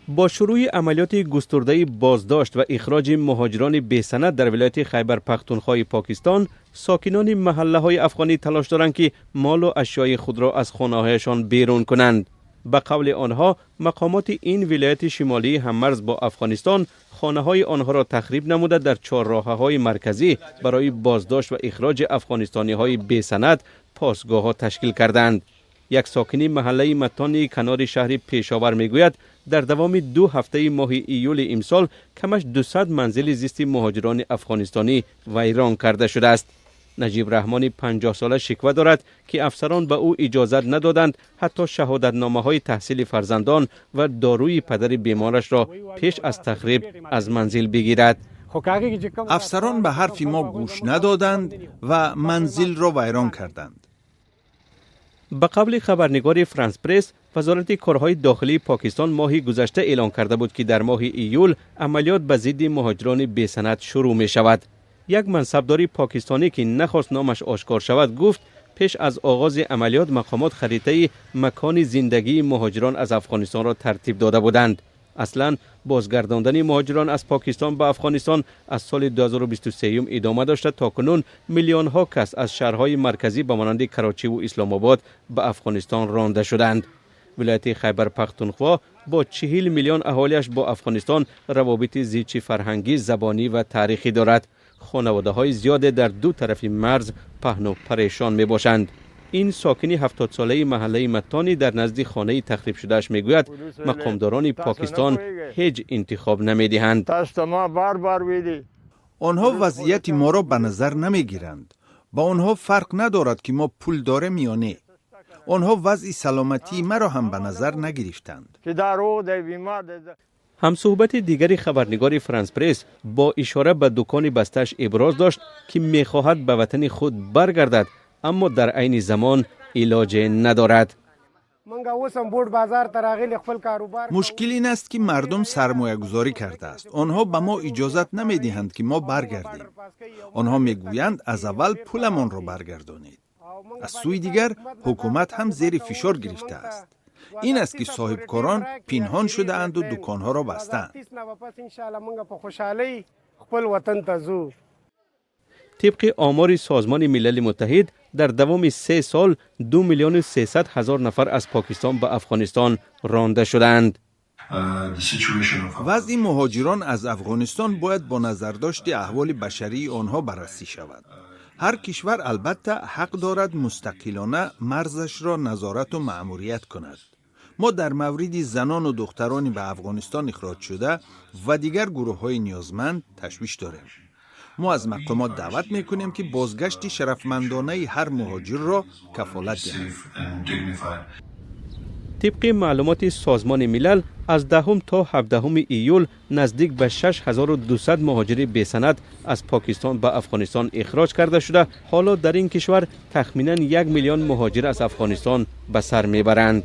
Бо шурӯи амалиёти густурдаи боздошт ва ихроҷи муҳоҷирони бесанад дар вилояти Хайбар Пахтунхои Покистон, сокинони маҳаллаҳои афғонӣ талош доранд, ки молу ашёи худро аз хонаҳояшон берун кунанд. Ба қавли онҳо, мақомоти ин вилояти шимолии ҳаммарз бо Афғонистон хонаҳои онҳоро тахриб намуда, дар чорроҳаҳои марказӣ барои боздошт ва ихроҷи афғонистониҳои бесанад посгоҳҳо ташкил кардаанд. Як сокини маҳаллаи Матони канори шаҳри Пешовар мегӯяд, дар давоми 2 ҳафтаи моҳи июли имсол камаш 200 манзили зисти муҳоҷирони афғонистонӣ вайрон карда шудааст. Наҷиб Раҳмони 50-сола шиква дорад, ки афсарон ба ӯ иҷозат надоданд, ҳатто шаҳодатномаҳои таҳсили фарзандон ва доруи падари беморашро пеш аз тахриб аз манзил бигирад. Афсарон ба ҳарфи мо гӯш надоданд ва манзилро вайрон карданд. Ба қавли хабарнигори Франс Пресс, Вазорати корҳои дохилии Покистон моҳи гузашта эълон карда буд, ки дар моҳи июл амалиёт ба зидди муҳоҷирони бесанад шурӯъ мешавад. Як мансабдори покистонӣ, ки нахост номаш ошкор шавад, гуфт, пеш аз оғози амалиёт мақомот харитаи макони зиндагии муҳоҷирон аз Афғонистонро тартиб дода буданд. Аслан бозгардондани муҳоҷирон аз Покистон ба Афғонистон аз соли 2023 идома дошта, то кунун миллионҳо кас аз шаҳрҳои марказӣ ба монанди Карочиву Исломобод ба Афғонистон ронда шуданд. Вилояти Хайбар Пахтунхво бо 40 миллион аҳолиаш бо Афғонистон равобити зичи фарҳангӣ, забонӣ ва таърихӣ дорад. Хонаводаҳои зиёде дар ду тарафи марз паҳну парешон мебошанд. Ин сокини 70-солаи маҳаллаи Матонӣ дар назди хонаи тахрибшудааш мегӯяд, мақомдорони Покистон ҳеҷ интихоб намедиҳанд. Онҳо вазъияти моро ба назар намегиранд. Ба онҳо фарқ надорад, ки мо пул дорем ё не. Онҳо вазъи саломатии маро ҳам ба назар нагирифтанд. Ҳамсӯҳбати дигари хабарнигори Франс Пресс бо ишора ба дукони бастааш иброз дошт, ки мехоҳад ба ватани худ баргардад, аммо дар айни замон илоҷе надорад. Мушкил ин аст, ки мардум сармоягузорӣ кардааст. Онҳо ба мо иҷозат намедиҳанд, ки мо баргардем. Онҳо мегӯянд, аз аввал пуламонро баргардонед. Аз сӯи дигар, ҳукумат ҳам зери фишор гирифтааст. Ин аст, ки соҳибкорон пинҳон шудаанду дуконҳоро бастаанд. Тибқи омори Созмони Милали Муттаҳид, дар давоми 3 сол 2 300 000 нафар аз Покистон ба Афғонистон ронда шудаанд. Вазъи муҳоҷирон аз Афғонистон бояд бо назардошти аҳволи башарии онҳо баррасӣ шавад. Ҳар кишвар албатта ҳақ дорад мустақилона марзашро назорату маъмурият кунад. Мо дар мавриди занону духтарони ба Афғонистон ихроҷшуда ва дигар гурӯҳҳои ниёзманд ташвиш дорем. Мо аз мақомот даъват мекунем, ки бозгашти шарафмандонаи ҳар муҳоҷирро кафолат диҳанд. Тибқи маълумоти Созмони Милал, аз 10 то 17 июл наздик ба 6200 муҳоҷири бесанад аз Покистон ба Афғонистон ихроҷ карда шуда, ҳоло дар ин кишвар тахминан 1 миллион муҳоҷир аз Афғонистон ба сар мебаранд.